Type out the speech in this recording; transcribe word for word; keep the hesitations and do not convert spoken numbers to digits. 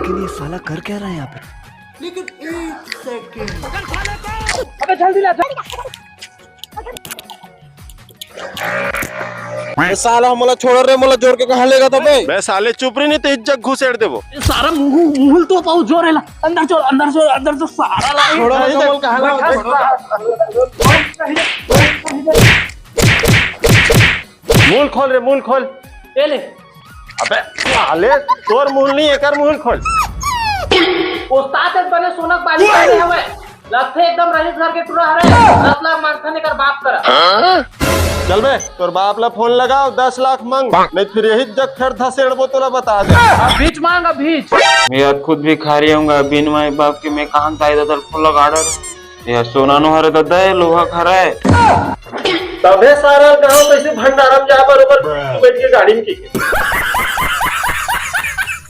ये साला कर क्या रहा है यहाँ पे? अबे जल्दी ला, जल्दी। ए साला, मोला छोड़ रे, मोला जोर के कहाँ लेगा था बे? बे साले चुप रही, नहीं तो इज्जत घुसेड़ देबो। सारा मुंह मुंह तो पाऊ जोर है ला। अंदर चल, अंदर चल, अंदर चल, सारा ला। छोड़ो ना, तो मोला कहाँ लेगा? मुंह खोल रे, मुंह खोल। ये ले। अबे साले, तोर मुंह नहीं, एकर मुंह खोल। उस्ताद एक बने सोनक बाली करे हवे। लगथे एकदम रईस घर के टुरा हरे। दस लाख मांगथन एकर बाप करा। चल बे, तोर बाप ला फोन लगाओ, दस लाख मांग, नहीं फिर यही जग फेर धसेड़बो, तोला बता दे। अब भीच मांग, अब भीच। मैं यार खुद भिखारी हूँ, बिन माई बाप के मैं कहाँ दाई ददा फोन लगा डर। यार सोना नो हरे ददा है, लोहा खरा है। तबे सारा गांव कैसे भंडारम जा बरोबर तू बैठ के गाड़ी में की।